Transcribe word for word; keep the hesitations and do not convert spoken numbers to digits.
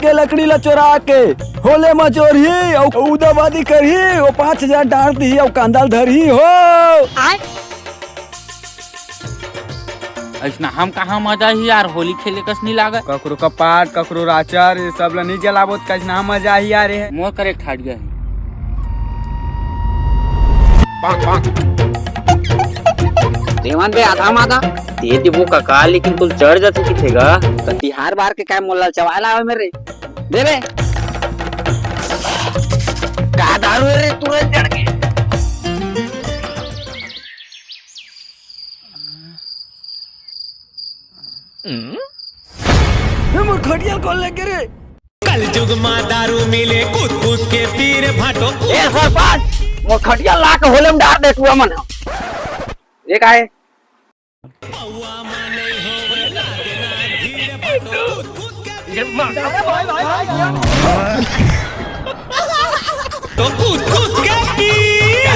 के लकड़ी ला चोरा के होले म चोरही अउ उदाबादी करही, वो पाँच हजार डांट दिही अउ कांदा ल धरही हो। अइसना हम कहाँ मजा ही यार, होली खेले कस नहीं लागत। ककरो कपाट, ककरो राचर, ये सब ला नहीं जलाबो त कइसना मजा ही यार। ये मोर करे ठाड़ गया है। देवन बे आधा मादा दे दिबो कका, लेकिन तुल चढ़ जाती किथे गा। त तिहार बार के काय मोला चवाला आवे मेरे। दे बे। का दारू है रे, तुरंत चढ़ के। ए, मोर खटिया ल कोन लेगे रे? कलजुग मा दारू मिले, कूद कूद के पीरे भाटो। ए सरपंच, मोर खटिया ला के होले म डार दे टुआ मन। ये काय? तो कूद कूद के